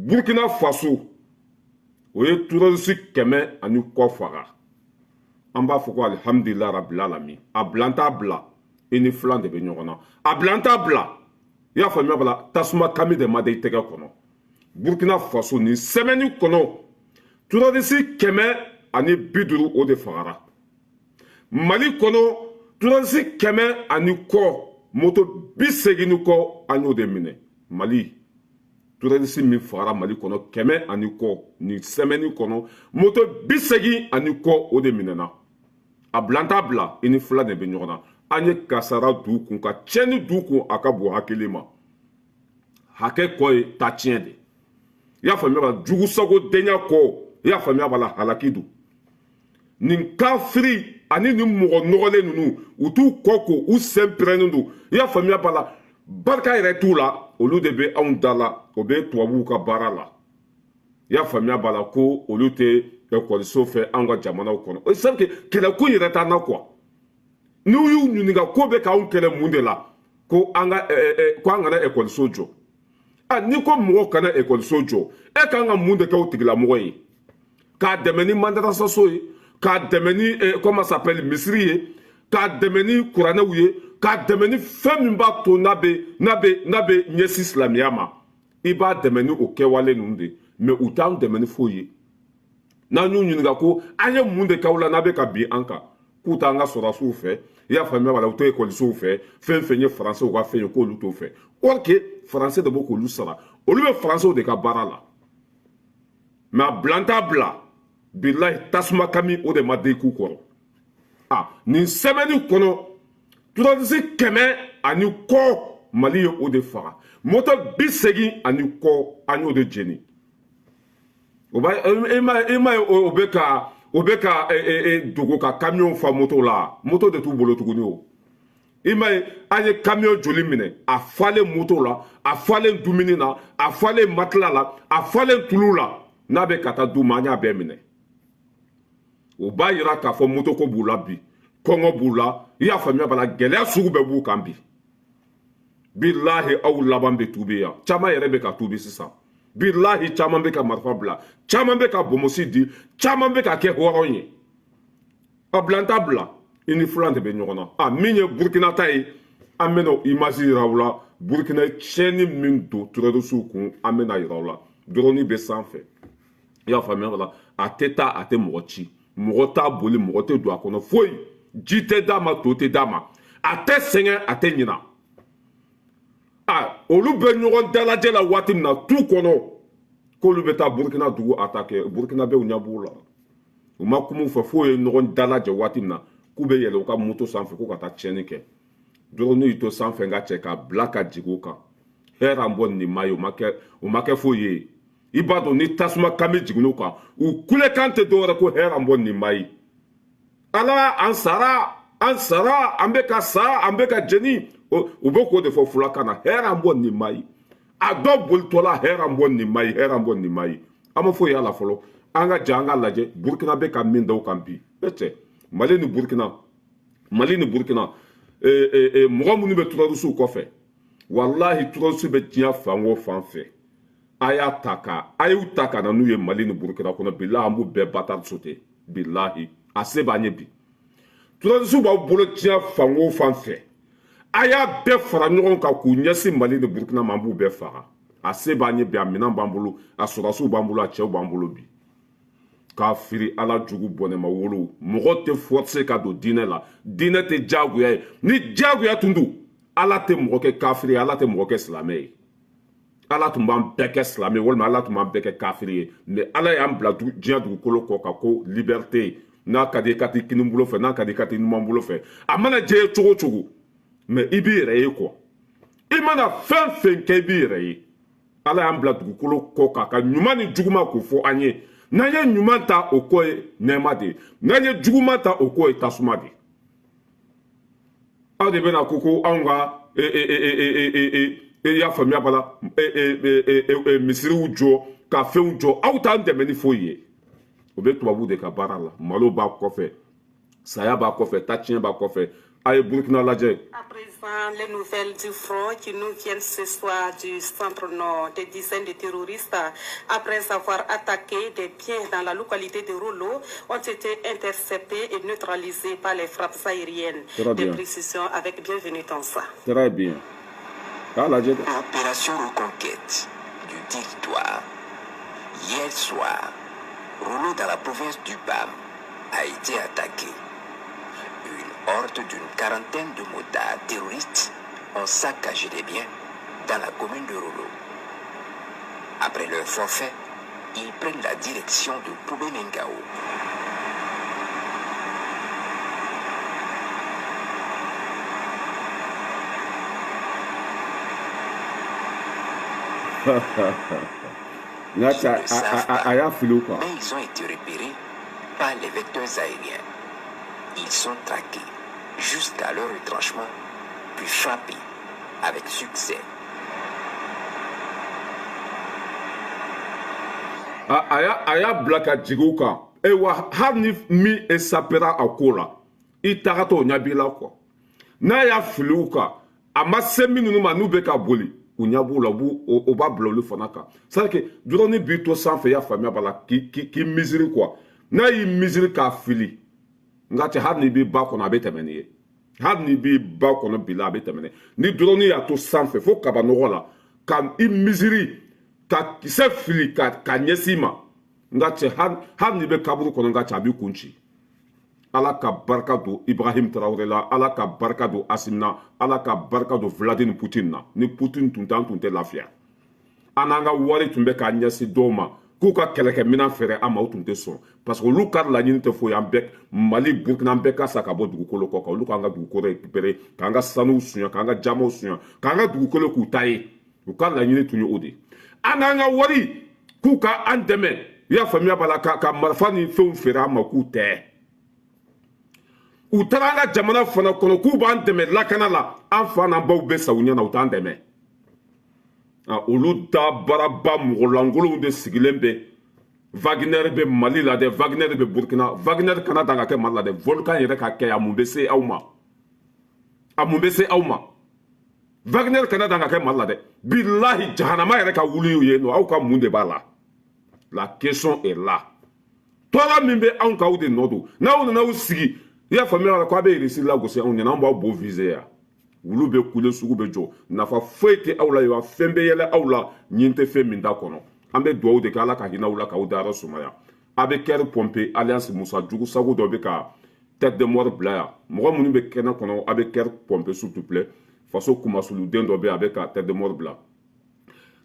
Burkina Faso, o ye terroriste 100 ani kɔ faga. An b'a fɔ ko alihamudulila rabil alamin. A bila n t'a bila, i ni filan de bɛ ɲɔgɔn na. A bila n t'a bila, i y'a faamuya b'a la, tasuma kami de ma da i tɛgɛ kɔnɔ. Burkina Faso, nin semaine kɔnɔ, terroriste 150, o de fagara. Mali kɔnɔ, terroriste 100 ani kɔ, moto 80 ni kɔ, an y'o de minɛ. Mali terroriste min fagara Mali kɔnɔ, 100 ani kɔ, nin semaine kɔnɔ, moto 80 ani kɔ, o de minɛna. A bila n t'a bila, i ni fila de bɛ ɲɔgɔn na. An ye kasara d'u kun, ka tiɲɛni d'u kun, a ka bon hakili ma. Hakɛ kɔ ye ta tiɲɛ de, i y'a faamuya b'a la, jugusago denya kɔ, i y'a faamuya b'a la, halaki don. Nin kafiri ani nin mɔgɔ nɔgɔlen ninnu, u t'u kɔ ko, u sen pɛrɛnnen don, i y'a faamuya b'a la, barika yɛrɛ t'u la. Olu de bɛ anw da la, o bɛ tubabuw ka baara la, i y'a faamuya b'a la, ko olu tɛ ekɔliso fɛ anw ka jamanaw kɔnɔ. O c'est que kɛlɛko yɛrɛ t'an na quoi. N'u y'u ɲininka ko bɛ k'anw kɛlɛ mun de la, ko an ka ko an kana ekɔliso jɔ. A n'i ko mɔgɔw kana ekɔliso jɔ, e kan ka mun de kɛ o tigilamɔgɔ ye? K'a dɛmɛ ni mandarasaso ye, k'a dɛmɛ ni, comment s'appelle, misiri ye, k'a dɛmɛ ni kuranɛw ye, k'a dɛmɛ ni fɛn min b'a to n'a bɛ ɲɛsin silamɛya ma. I b'a dɛmɛ ni o kɛwale ninnu de, mais u t'an dɛmɛ ni foyi ye. N'an y'u ɲininka ko an ye mun de k'aw la n'a bɛ ka bin an kan, k'u t'an ka sɔrɔdasiw fɛ, i y'a faamuya b'a la, u tɛ ekɔlisow fɛ, fɛn fɛn ye faransɛw ka fɛn ye, k'olu t'o fɛ. Or que faransɛ de b'o k'olu sara, olu bɛ faransɛw de ka baara la. Mais a bila n t'a bila, bilahi, tasuma kami, o de ma den k'u kɔrɔ. A nin semaine kɔnɔ, terroriste 100 ani kɔ, Mali ye o de faga. Moto 80 ani kɔ, an y'o de jeni. O b'a e ma ye, o bɛ ka dogo ka camion fa moto la. Moto de t'u bolo tuguni. O i ma ye, an ye camion joli minɛ, a falen moto la, a falen dumuni na, a falen matelas la, a falen tulu la, n'a bɛ ka taa d'u ma. An y'a bɛɛ minɛ. O b'a yira k'a fɔ moto ko b'u la bi, kɔngɔ b'u la, i y'a faamuya b'a la, gɛlɛya sugu bɛɛ b'u kan bi. Bilahi, aw laban bɛ tubi yan. Caman yɛrɛ bɛ ka tubi sisan. Bilahi, caman bɛ ka marifa bila, caman bɛ ka bonmosi di, caman bɛ ka kɛ hɔrɔn ye. A bila n t'a bila, i ni filan de bɛ ɲɔgɔn na. A min ye Burukina ta ye, an bɛna image yira aw la. Burukina ye tiɲɛni min don terroristew kun, an bɛna yira aw la. Drone bɛ sanfɛ, i y'a faamuya la, a tɛ taa, a tɛ mɔgɔ ci, mɔgɔ t'a boli, mɔgɔ tɛ don a kɔnɔ, foyi ji tɛ d'a ma, to tɛ d'a ma, a tɛ sɛgɛn, a tɛ ɲina. A olu bɛ ɲɔgɔn dalajɛ la waati min na tu kɔnɔ, k'olu bɛ taa Burukina dugu attaquer, Burukina bɛw ɲɛ b'u la, u ma kuma u fɛ f'o ye ɲɔgɔn dalajɛ waati min na, k'u bɛ yɛlɛ u ka moto sanfɛ ko ka taa tiɲɛni kɛ. Drone y'i to sanfɛ ka cɛ k'a bila ka jigin u kan, hɛrɛ an bɔ nin ma ye, o ma kɛ foyi ye. I b'a dɔn, ni tasuma kami jiginn'u kan, u kulekan tɛ dɔwɛrɛ ko hɛrɛ an bɔ nin ma ye. Ala, an sara, an sara, an bɛ ka sa, an bɛ ka jeni. U bɛ k'o de fɔ fulakan na, hɛrɛ an bɔ nin ma ye. A dɔw bolitɔla, hɛrɛ an bɔ nin ma ye, hɛrɛ an bɔ nin ma ye. An ma foyi y'a la fɔlɔ. An ka jɛ, an ka lajɛ Burukina bɛ ka min da u kan bi. E cɛ, Mali ni Burukina, Mali ni Burukina, mɔgɔ minnu bɛ terroristew kɔfɛ, walahi, terroriste bɛ diɲɛ fan o fan fɛ, a y'a ta ka a y'u ta ka na n'u ye Mali ni Burukina kɔnɔ, bilahi, an b'u bɛɛ bâtard sauter. Bilahi, a se b'an ye bi. Terroriste b'aw bolo diɲɛ fan o fan fɛ, a y'a bɛɛ fara ɲɔgɔn kan k'u ɲɛsin Mali ni Burukina ma, an b'u bɛɛ faga. A se b'an ye bi, a minɛn b'an bolo, a sɔrɔdasiw b'an bolo, a cɛw b'an bolo bi. K'a firi ala jugu bɔnɛma wolo. Mɔgɔ tɛ forcer ka don diinɛ la. Diinɛ tɛ diyagoya ye. Ni diyagoya tun don, Ala tɛ mɔgɔ kɛ kafiri ye, Ala tɛ mɔgɔ kɛ silamɛ ye. Ala tun b'an bɛɛ kɛ silamɛ ye, walima Ala tun b'an bɛɛ kɛ kafiri ye. Mais Ala y'an bila diɲɛ dugukolo kɔ kan ko liberté. N'a ka di i ka t'i kini bolo fɛ, n'a ka di i ka t'i numan bolo fɛ, a mana diya cogo o cogo, mais i b'i yɛrɛ ye quoi. I mana fɛn fɛn kɛ, i b'i yɛrɛ ye. Ala y'an bila dugukolo kɔ kan ka ɲuman ni juguman k'o fɔ an ye. N'an ye ɲuman ta, o kɔ ye nɛɛma de ye. N'an ye juguman ta, o kɔ ye tasuma de ye. Aw de bɛna ko anw ka, e y'a faamuya b'a la, misiriw jɔ, ka fɛnw jɔ, aw t'an dɛmɛ ni foyi ye. O bɛ tubabuw de ka baara la. Malo b'a kɔfɛ, saya b'a kɔfɛ, taciyɛn b'a kɔfɛ. A ye Burkina lajɛ. À présent, les nouvelles du front qui nous viennent ce soir du centre nord. Des dizaines de terroristes, après avoir attaqué des biens dans la localité de Rolo, ont été interceptés et neutralisés par les frappes aériennes. Très Des bien. Précisions avec Bienvenue Tansa. Très bien. K'a lajɛ dɛ. Opération reconquête du territoire. Hier soir, Rolo dans la province du BAM a été attaqué. Une horde d'une quarantaine de motards terroristes ont saccagé des biens dans la commune de Rolo. Après leur forfait, ils prennent la direction de Poubé-Mengao. N ka Ils cɛ ne savent a pas, a y'a fili quoi. Mais ils ont été repérés par les vecteurs aériens. Ils sont traqués jusqu'à leur retranchement, puis frappés avec succès. A y'a bila ka jigin u kan e wa, hali ni min échappera a ko la, i tagatɔ o ɲɛ b'i la quoi. N'a y'a fili u kan, a ma se minnu ma, n'u bɛ ka boli, u ɲɛ b'u la, u b'u o b'a bila olu fana kan. C'est à dire que drone b'i to sanfɛ, i y'a faamuya b'a la, k'i misiri quoi. N'a y'i misiri k'a fili, n ka cɛ, hali n'i b'i ba kɔnɔ, a bɛ tɛmɛ n'i ye. Hali n'i b'i ba kɔnɔ bi la, a bɛ tɛmɛ n'i ye. Ni drone y'a to sanfɛ fo kabanɔgɔ la ka i misiri ka kisɛ fili ka ɲɛsin i ma, n ka cɛ, hali n'i bɛ kaburu kɔnɔ, n ka cɛ, a b'i kun ci. Ala ka barika don Ibrahim Tarawele la, Ala ka barika don Asimi na, Ala ka barika don Vladimir Poutine na. Ni Poutine tun tɛ, an tun tɛ lafiya. An n'an ka wari tun bɛ k'a ɲɛsin dɔw ma k'u ka kɛlɛkɛminɛn feere an ma, o tun tɛ sɔn, parce que olu ka laɲini tɛ foyi, an bɛɛ Mali, Burukina, an bɛɛ ka sa ka bɔ dugukolo kɔ kan, olu k'an ka dugukolo récupérer, k'an ka sanuw suɲɛ, k'an ka jamaw suɲɛ, k'an ka dugukolo k'u ta ye. U ka laɲini tun ye o de ye. An n'an ka wari k'u ka an dɛmɛ, i y'a faamuya b'a la, ka marifa ni fɛnw feere an ma, k'u tɛ. U taara an ka jamana fana kɔnɔ k'u b'an dɛmɛ lakana la, an fa n'an baw bɛ sa u ɲɛna, u t'an dɛmɛ. Olu da baaraba mɔgɔ lankolonw de sigilen bɛ. Wagner bɛ Mali la dɛ, Wagner bɛ Burkina. Wagner kana dan ka kɛ Mali la dɛ, volcan yɛrɛ ka kɛ, a mun bɛ se aw ma? A mun bɛ se aw ma? Wagner kana dan ka kɛ Mali la dɛ, bilahi, jahanama yɛrɛ ka wuli yen nɔ, aw ka mun de b'a la? La question est là. Tɔɔrɔ min bɛ anw kan, aw de nɔ don. N'aw nana aw sigi, i y'a faamuya la, ko a bɛ Irisi lagosi anw ɲɛna, an b'aw bo viser yan. Wulu bɛ kule, sugu bɛ jɔ, nafa foyi tɛ aw la wa fɛn bɛ yɛlɛ aw la, ɲin tɛ fɛn min da kɔnɔ. An bɛ dugawu de kɛ, Ala ka hinɛ aw la, k'aw dayɔrɔ sumaya. A bɛ cœur pomper. Alliance Musa Jugu Sago dɔ bɛ ka tête de mort bila yan. Mɔgɔ minnu bɛ kɛnɛ kɔnɔ, a bɛ cœur pomper, s'il te plaît. Faso kumasuluden dɔ bɛ yen, a bɛ ka tête de mort bila.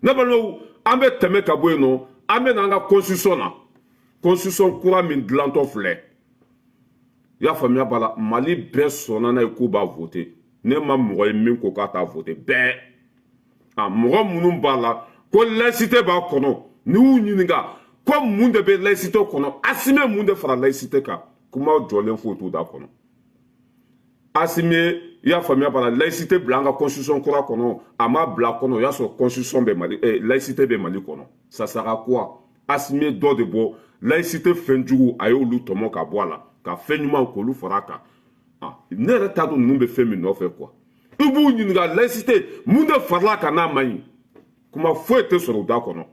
Ne balimaw, an bɛ tɛmɛ ka bɔ yen nɔ, an bɛ n'an ka constitution na. Constitution kura min dilantɔ filɛ, i y'a faamuya b'a la, Mali bɛɛ sɔnna n'a ye k'u b'a voter. Ne ma mɔgɔ ye min ko k'a t'a voter bɛɛ. A mɔgɔ minnu b'a la ko laïcité b'a kɔnɔ, n'i y'u ɲininka ko mun de bɛ laïcité kɔnɔ, Asimi mun de fara laïcité kan, kuma jɔlen foyi t'u da kɔnɔ. Asimi, i y'a faamuya b'a la, laïcité bila an ka constitution kura kɔnɔ, a ma bila kɔnɔ, o y'a sɔrɔ constitution bɛ Mali, laïcité bɛ Mali kɔnɔ. Ça sert à quoi? Asimi ye dɔ de bɔ laïcité fɛnjugu, a y'olu tɔmɔ ka bɔ a la, ka fɛn ɲuman k'olu fara a kan. Ah, ne yɛrɛ t'a dɔn ninnu bɛ fɛn min nɔfɛ quoi. I b'u ɲininka laïcité mun de farala kan n'a man ɲi, kuma foyi tɛ sɔrɔ u da kɔnɔ.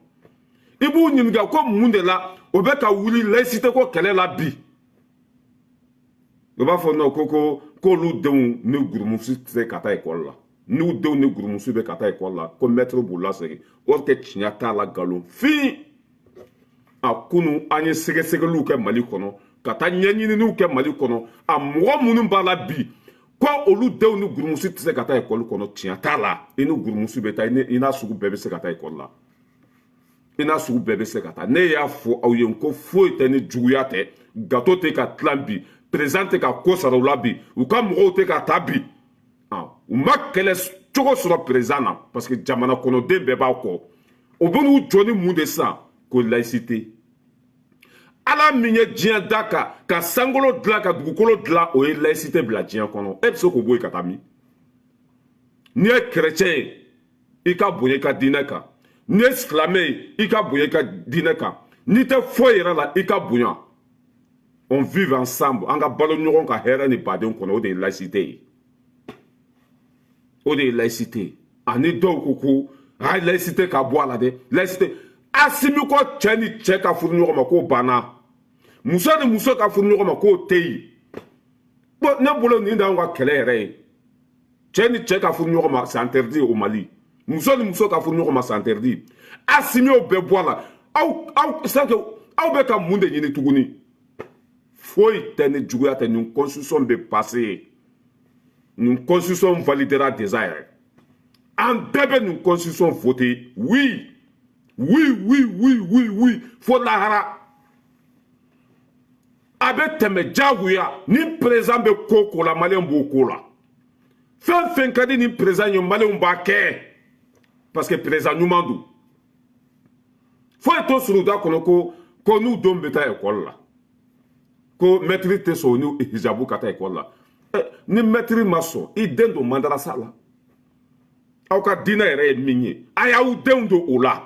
I b'u ɲininka ko mun de la o bɛ ka wuli laïcité ko kɛlɛ la bi, u b'a fɔ non, ko k'olu denw ni gurumusu tɛ se ka taa ekɔli la, n'u denw ni gurumusu bɛ ka taa ekɔli la, ko mɛtiri b'u lasegin. O tɛ tiɲɛ t'a la, nkalon fin. A kunu an ye sɛgɛsɛgɛliw kɛ Mali kɔnɔ, ka taa ɲɛɲininiw kɛ Mali kɔnɔ. A mɔgɔ minnu b'a la bi ko olu denw ni gurumusu tɛ se ka taa ekɔli kɔnɔ, tiɲɛ t'a la. I ni gurumusu bɛ taa, i n'a sugu bɛɛ bɛ se ka taa ekɔli la, i n'a sugu bɛɛ bɛ se ka taa. Ne y'a fɔ aw ye ko foyi tɛ ni juguya tɛ. Gâteau tɛ ka tilan bi, président tɛ ka ko sara u la bi, u ka mɔgɔw tɛ ka taa bi. U ma kɛlɛ cogo sɔrɔ président na, parce que jamana kɔnɔden bɛɛ b'a kɔ. O bɛ n'u jɔ ni mun de sisan? Ko laïcité. Ala min ye diɲɛ da, ka sankolo dilan, ka dugukolo dilan, o ye laïcité bila diɲɛ kɔnɔ. E bɛ se k'o bɔ yen ka taa min? N'i ye chrétien ye, i ka bonya i ka diinɛ kan. N'i ye silamɛ ye, i ka bonya i ka diinɛ kan. N'i tɛ foyi yɛrɛ la, i ka bonya. On vive ensemble, an ka balo ɲɔgɔn ka hɛrɛ ni baden kɔnɔ, o de ye laïcité ye. O de ye laïcité ye. Ani dɔw ko ko a laïcité ka bɔ a la dɛ, laïcité. Asimi ko cɛ ni cɛ ka furu ɲɔgɔn ma, k'o banna. Muso ni muso ka furu ɲɔgɔn ma, k'o tɛ yen. Bon, ne bolo nin d'anw ka kɛlɛ yɛrɛ ye. Cɛ ni cɛ ka furu ɲɔgɔn ma, c'est interdit au Mali. Muso ni muso ka furu ɲɔgɔn ma, c'est interdit. Asimi y'o bɛɛ bɔ a la. Aw c'est que aw bɛ ka mun de ɲini tuguni? Foyi tɛ ni juguya tɛ. Nin constitution bɛ passer, nin constitution validera déjà yɛrɛ. An bɛɛ bɛ nin constitution voter, oui oui oui oui oui oui, fo lahara. A bɛ tɛmɛ diyagoya. Ni président bɛ ko ko la, maliyɛn b'o ko la. Fɛn fɛn ka di ni président ye, maliyɛnw b'a kɛ, parce que président ɲuman don. Foyi t'o sɔrɔ u da kɔnɔ ko n'u denw bɛ taa ekɔli la, ko mɛtiri tɛ sɔn ni hijabu ka taa ekɔli la. Ni mɛtiri ma sɔn, i den don madarasa la. Aw ka diinɛ yɛrɛ ye min ye, a y'aw denw don o la.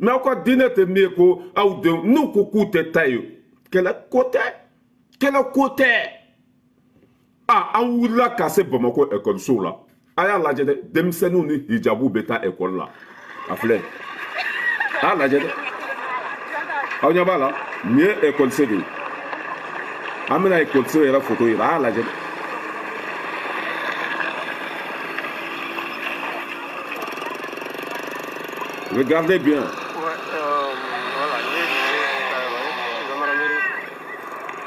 Mɛ aw ka diinɛ tɛ min ye, ko aw denw n'u ko k'u tɛ taa yen, kɛlɛ ko tɛ, kɛlɛ ko tɛ. A an wulila ka se Bamakɔ ekɔlisow la. A y'a lajɛ dɛ, denmisɛnninw ni hijabu bɛ taa ekɔli la. A filɛ, a y'a lajɛ dɛ, aw ɲɛ b'a la, nin ye ekɔliso de ye. An bɛna ekɔliso yɛrɛ foto yira, a y'a lajɛ dɛ. Regardez bien. Ouais, voilà, gendarmerie,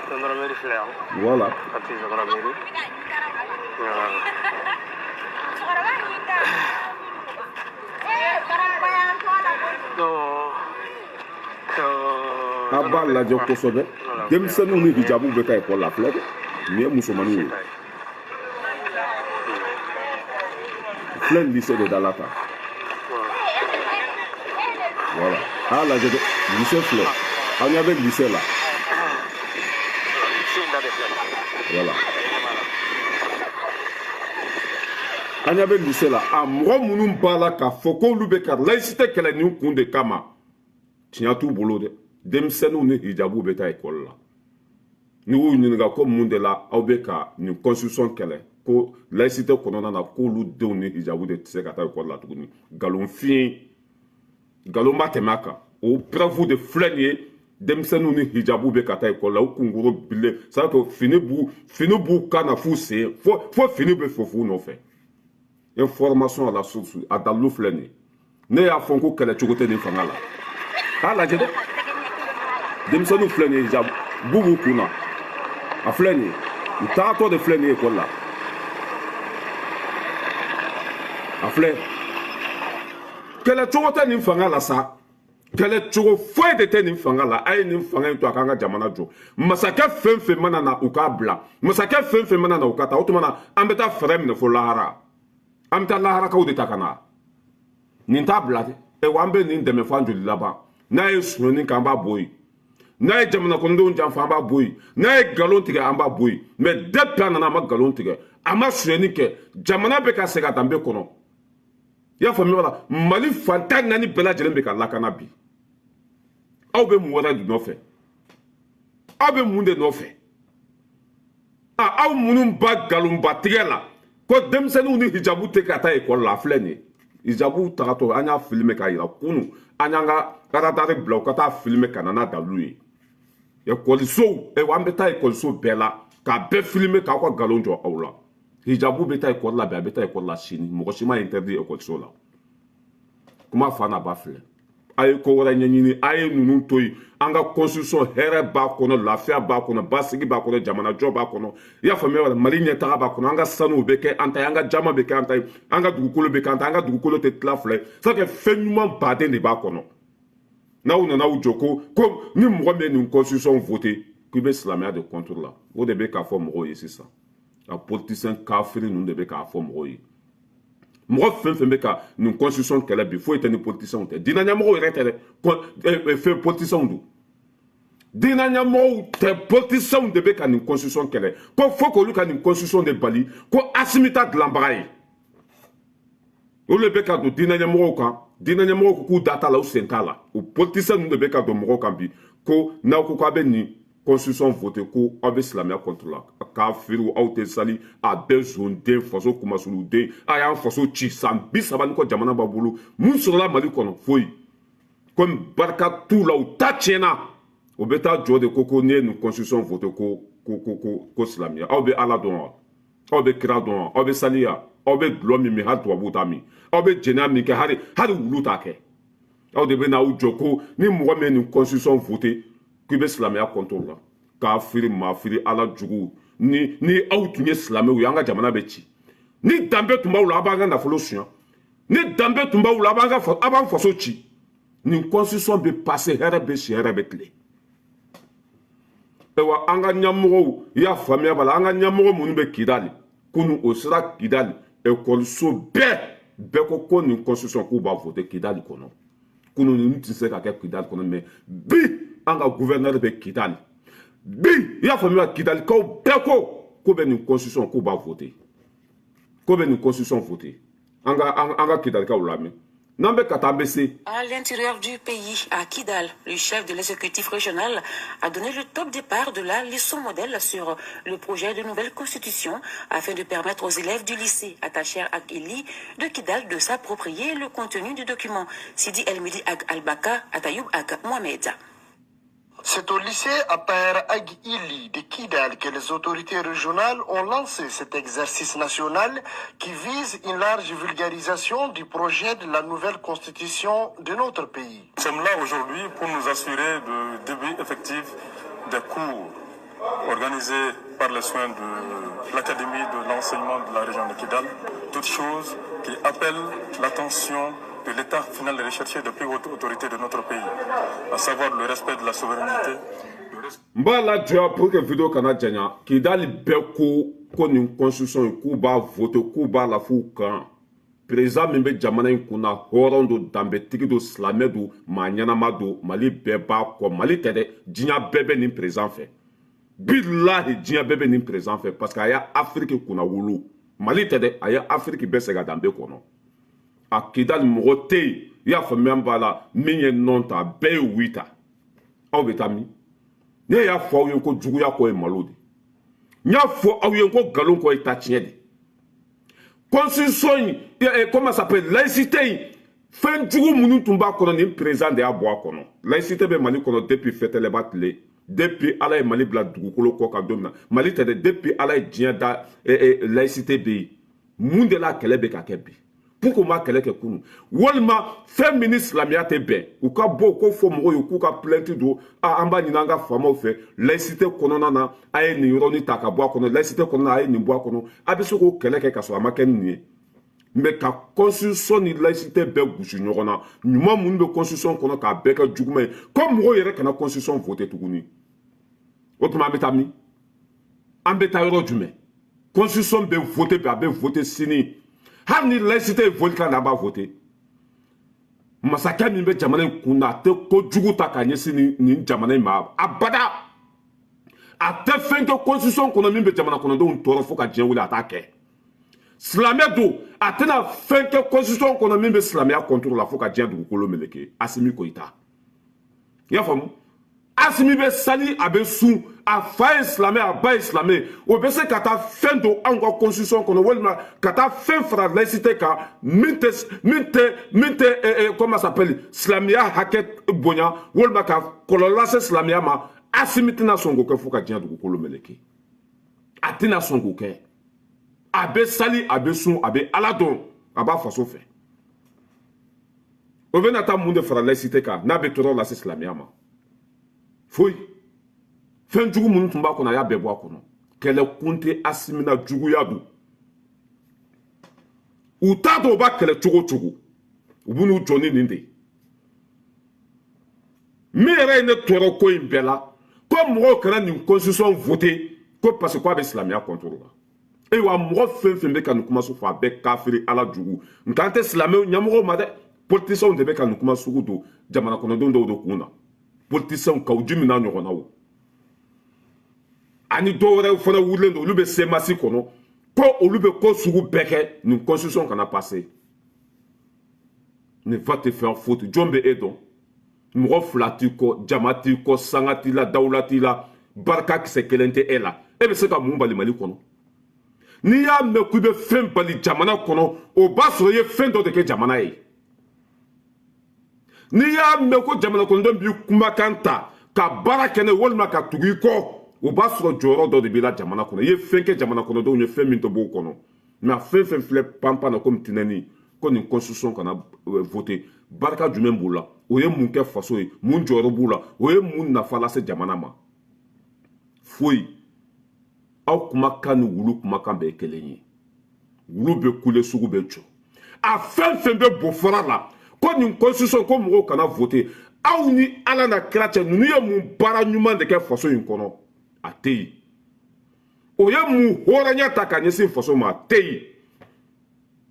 gendarmerie filɛ yan. Voilà. Kati gendarmerie. Voilà. Donc, A b'a lajɛ kosɛbɛ, denmisɛnninw ni hijabu bɛ taa ekɔli la. Filɛ dɛ, nin ye musomaninw ye. Filɛ, lycée de da la tan. Voilà, a y'a lajɛ dɛ, lycée filɛ, aw ɲɛ bɛ lycée la. Voilà, an ɲɛ bɛ lycée la. A mɔgɔ minnu b'a la k'a fɔ k'olu bɛ ka laïcité kɛlɛ nin kun de kama, tiɲɛ t'u bolo dɛ. Denmisɛnninw ni hijabu bɛ taa ekɔli la. N'i y'u ɲininka ko mun de la aw bɛ ka nin constitution kɛlɛ, ko laïcité kɔnɔna na, k'olu denw ni hijabu de tɛ se ka taa ekɔli la tuguni, nkalon fiyen, nkalon b'a tɛmɛ a kan. O preuve de filɛ nin ye, denmisɛnninw ni hijabu bɛ ka taa ekɔli la. U kunkolo bilen, c'est à dire que fini b'u kan na f'u sen, fo fini bɛ fofo u nɔfɛ. Information à la source, a dalilu filɛ nin ye. Ne y'a fɔ ko kɛlɛ cogo tɛ nin fanga la. A lajɛ dɛ, denmisɛnninw filɛ nin ye, hijabu b'u kun na. A filɛ nin ye, u tagatɔ de filɛ nin ye ekɔli la. A filɛ, kɛlɛ cogo tɛ nin fanga la sa, kɛlɛ cogo foyi de tɛ nin fanga la. A ye nin fanga in to a k'an ka jamana jɔ. Masakɛ fɛn fɛn mana na, u k'a bila. Masakɛ fɛn fɛn mana na, u ka taa. O tuma na, an bɛ taa fɛɛrɛ minɛ fo lahara. An bɛ taa laharakaw de ta ka na. Nin t'a bila dɛ. Wa an bɛ nin dɛmɛ fo an joli laban. N'a ye sonyɛni kɛ, an b'a bɔ yen. N'a ye jamana kɔnɔdenw janfa, an b'a bɔ yen. N'a ye nkalon tigɛ, an b'a bɔ yen. Mais depuis a nana, a ma nkalon tigɛ, a ma sonyɛni kɛ. Jamana bɛ ka segin a danbe kɔnɔ. I y'a faamuya la, Mali fan 14 bɛɛ lajɛlen bɛ ka lakana bi. Aw bɛ mun wɛrɛ de nɔfɛ? Aw bɛ mun de nɔfɛ? A aw minnu ba nkalonbatigɛ la ko denmisɛnninw ni hijabu tɛ ka taa ekɔli la, a filɛ nin ye, hijabu tagatɔ. An y'a filime k'a yira kunun. An y'an ka radari bila u ka taa filime ka na n'a dalilu ye. Ekɔlisow, an bɛ taa ekɔliso bɛɛ la k'a bɛɛ filime k'aw ka nkalon jɔ aw la. Hijabu bɛ taa ekɔli la bi, a bɛ taa ekɔli la sini. Mɔgɔ si ma interdit ekɔliso la. Kuma fa n'a ba filɛ. A ye ko wɛrɛ ɲɛɲini, a ye ninnu to yen. An ka constitution, hɛrɛ b'a kɔnɔ, lafiya b'a kɔnɔ, basigi b'a kɔnɔ, jamanajɔ b'a kɔnɔ. I y'a faamuya wala? Mali ɲɛtaga b'a kɔnɔ. An ka sanuw bɛ kɛ an ta ye, an ka jama bɛ kɛ an ta ye, an ka dugukolo bɛ kɛ an ta ye, an ka dugukolo tɛ tila fila ye. C'est que fɛn ɲuman baden de b'a kɔnɔ. N'aw nana aw jɔ ko ni mɔgɔ min ye nin constitution voté, k'i bɛ silamɛya de contre la, o de bɛ k'a fɔ mɔgɔw ye sisan. A politicien kafiri ninnu de bɛ k'a fɔ mɔgɔw ye. Mɔgɔ fɛn fɛn bɛ ka nin constitution kɛlɛ bi, foyi tɛ ni politicienw tɛ. Diinɛ ɲɛmɔgɔw yɛrɛ tɛ dɛ, fɛn politicienw don. Diinɛ ɲɛmɔgɔw tɛ, politicienw de bɛ ka nin constitution kɛlɛ, ko fo k'olu ka nin constitution de bali, ko Asimi ta dilanbaga ye. Olu de bɛ ka don diinɛ ɲɛmɔgɔw kan. Diinɛ ɲɛmɔgɔw ko k'u da t'a la, u sen t'a la. O politicien ninnu de bɛ ka don mɔgɔw kan bi, ko n'aw ko k'a bɛ nin Constitution voté ko aw bɛ silamɛya contre la. Kafiriw, aw tɛ sali, a bɛɛ zonden, faso kumasuluden. A y'an faso ci san 30 ni kɔ, jamana b'a bolo. Mun sɔrɔla Mali kɔnɔ? Foyi. Komi barika t'u la, u ta tiɲɛna, o bɛ taa jɔ de ko n'i ye nin constitution voté ko silamɛya. Aw bɛ Ala dɔn wa? Aw bɛ kira dɔn wa? Aw bɛ saliya? Aw bɛ dulɔ min min, hali tubabuw t'a min. Aw bɛ jɛnɛya min kɛ, hali wulu t'a kɛ. Aw de bɛ n'aw jɔ ko ni mɔgɔ min ye nin constitution voté, k'i bɛ silamɛya contre la. Kafiri, mafiri, Ala jugu. Ni aw tun ye silamɛw ye, an ka jamana bɛ ci. Ni danbe tun b'aw la, aw b'an ka nafolo suɲɛ. Ni danbe tun b'aw la, aw b'an faso ci. Nin constitution bɛ passer, hɛrɛ bɛ si, hɛrɛ bɛ tile. Ayiwa, an ka ɲɛmɔgɔw, i y'a faamuya b'a la, an ka ɲɛmɔgɔ minnu bɛ Kidali kunu, o sera Kidali ekɔliso bɛɛ bɛɛ ko nin constitution, k'u b'a voter Kidali kɔnɔ. Kunu ninnu tɛ se ka kɛ Kidali kɔnɔ, mais bi, an ka gouverneur bɛ Kidali bi, i y'a faamuya, Kidalikaw bɛɛ ko bɛ nin constitution, k'u b'a voter, ko bɛ nin constitution voter. An ka Kidalikaw lamɛn n'an bɛ ka taa, an bɛ se. À l'intérieur du pays, à Kidal, le chef de l'exécutif régional a donné le top départ de la leçon modèle sur le projet de nouvelle constitution afin de permettre aux élèves du lycée Attaher Ag Illi de Kidal de s'approprier le contenu du document. Sidi El Midi Ag Al-Baka, Atayoub Ag Mohamed. C'est au lycée Attaher Ag Illi de Kidal que les autorités régionales ont lancé cet exercice national qui vise une large vulgarisation du projet de la nouvelle constitution de notre pays. Nous sommes là aujourd'hui pour nous assurer du début effectif des cours organisés par les soins de l'Académie de l'enseignement de la région de Kidal. Toute chose qui appelle l'attention de l'état final recherché de plus haute autorité de notre pays, à savoir le respect de la souveraineté. N b'a lajɔ pour que vidéo kana janya. Kidali bɛɛ ko nin constitution in, k'u b'a voter, k'u b'a la f'u kan. Président min bɛ jamana in kunna, hɔrɔn don, danbetigi don, silamɛ don, maa ɲɛnama don. Mali bɛɛ b'a kɔ. Mali tɛ dɛ, diɲɛ bɛɛ bɛ nin président fɛ. Bilahi, diɲɛ bɛɛ bɛ nin président fɛ, parce que a y'a Afiriki kunna wolo. Mali tɛ dɛ, a ye Afiriki bɛɛ segin a danbe kɔnɔ. A Kidali mɔgɔ tɛ yen, i y'a faamuya b'a la, min ye non ta, bɛɛ ye oui ta. Aw bɛ taa min? Ne y'a fɔ aw ye ko juguya kɔ ye malo de. N y'a fɔ aw ye ko nkalon kɔ ye ta tiɲɛ de. Constitution in, comment ça s'appelle, laïcité in, fɛn jugu minnu tun b'a kɔnɔ, nin président de y'a bɔ a kɔnɔ. Laïcité bɛ Mali kɔnɔ depuis Fɛtɛlɛba tile, depuis Ala ye Mali bila dugukolo kɔ kan don min na. Mali tɛ dɛ, depuis Ala ye diɲɛ da, laïcité bɛ yen. Mun de la kɛlɛ bɛ ka kɛ bi? Pour ma kɛlɛ kɛ kunu, walima fɛn min ni silamɛya tɛ bɛn, u ka bɔ u k'o fɔ mɔgɔw ye, k'u ka plainte don. A an b'a ɲini an ka faamaw fɛ, laïcité kɔnɔna na, a ye nin yɔrɔnin ta ka bɔ a kɔnɔ, laïcité kɔnɔna na, a ye nin bɔ a kɔnɔ. A bɛ se k'o kɛlɛ kɛ ka sɔrɔ a ma kɛ ni nin ye. Mais ka constitution ni laïcité bɛɛ gosi ɲɔgɔn na, ɲuman minnu bɛ constitution kɔnɔ, k'a bɛɛ kɛ juguman ye, ko mɔgɔw yɛrɛ kana constitution voter tuguni. O tuma, an bɛ taa min? An bɛ taa yɔrɔ jumɛn? Constitution bɛ voter bi, a bɛ voter sini. Hali ni laïcité ye vote kan na, an b'a voter. Masakɛ min bɛ jamana in kun na, a tɛ kojugu ta k'a ɲɛsin nin jamana in ma abada. A tɛ fɛn kɛ constitution kɔnɔ min bɛ jamana kɔnɔdenw tɔɔrɔ fo ka diɲɛ wuli, a t'a kɛ. Silamɛ don, a tɛna fɛn kɛ constitution kɔnɔ min bɛ silamɛya contre la fo ka diɲɛ dugukolo meleke. Asimi Goyita, i y'a faamu, Asimi bɛ sali, a bɛ sun, a fa ye silamɛ, a ba ye silamɛ. O bɛ se ka taa fɛn don anw ka constitution kɔnɔ, walima ka taa fɛn fara laïcité kan, min tɛ, comment ça s'appelle, silamɛya hakɛ bonya, walima ka kɔlɔlɔ lase silamɛya ma. Asimi tɛna sɔn k'o kɛ fo ka diɲɛ dugukolo meleke. A tɛna sɔn k'o kɛ. A bɛ sali, a bɛ sun, a bɛ Ala dɔn, a b'a faso fɛ. O bɛna taa mun de fara laïcité kan n'a bɛ tɔɔrɔ lase silamɛya ma? Foyi. Fɛn jugu minnu tun b'a kɔnɔ, a y'a bɛɛ bɔ a kɔnɔ. Kɛlɛ kun tɛ Asimi na, juguya don. U t'a dɔn u b'a kɛlɛ cogo o cogo, u b'u n'u jɔ ni nin de ye. Min yɛrɛ ye ne tɔɔrɔ ko in bɛɛ la, ko mɔgɔw kana nin constitution voter ko parce que k'a bɛ silamɛya contre la. Ayiwa, mɔgɔ fɛn fɛn bɛ ka nin kuma fɔ, a bɛɛ kafiri, Ala jugu. Nka an tɛ silamɛw ɲɛmɔgɔw ma dɛ, politiciens de bɛ ka nin kuma sugu don jamana kɔnɔdenw dɔw de kun na. Politiciens, Kaou Djim n'a ɲɔgɔnnaw, ani dɔw wɛrɛw fana wulilen don, olu bɛ CMAS kɔnɔ, ko olu bɛ ko sugu bɛɛ kɛ nin constitution kana passer. Ne va te faire foutre. Jɔn bɛ e dɔn? Mɔgɔ fila t'i kɔ, jama t'i kɔ, sanga t'i la, dawula t'i la. Barika kisɛ kelen tɛ e la. E bɛ se ka mun bali Mali kɔnɔ? N'i y'a mɛn k'i bɛ fɛn bali jamana kɔnɔ, o b'a sɔrɔ i ye fɛn dɔ de kɛ jamana ye. N'i y'a mɛn ko jamana kɔnɔdenw b'i kumakan ta ka baara kɛ n'a ye walima ka tugu i kɔ, o b'a sɔrɔ jɔyɔrɔ dɔ de b'i la jamana kɔnɔ. I ye fɛn kɛ jamana kɔnɔdenw ye, fɛn min tɛ bɔ o kɔnɔ. Mais a fɛn fɛn filɛ panpan na komi tinɛni ko nin constitution kana voter, barika jumɛn b'u la? O ye mun kɛ faso ye? Mun jɔyɔrɔ b'u la? O ye mun nafa lase jamana ma? Foyi. Aw kumakan ni wulu kumakan bɛɛ ye kelen ye. Wulu bɛ kule, sugu bɛ jɔ. A fɛn fɛn bɛ bɔ fara la ko nin constitution ko mɔgɔw kana voter, aw ni Ala na kira cɛ, ninnu ye mun baara ɲuman de kɛ faso in kɔnɔ? A tɛ yen. O ye mun hɔrɔnya ta ka ɲɛsin faso ma? A tɛ yen.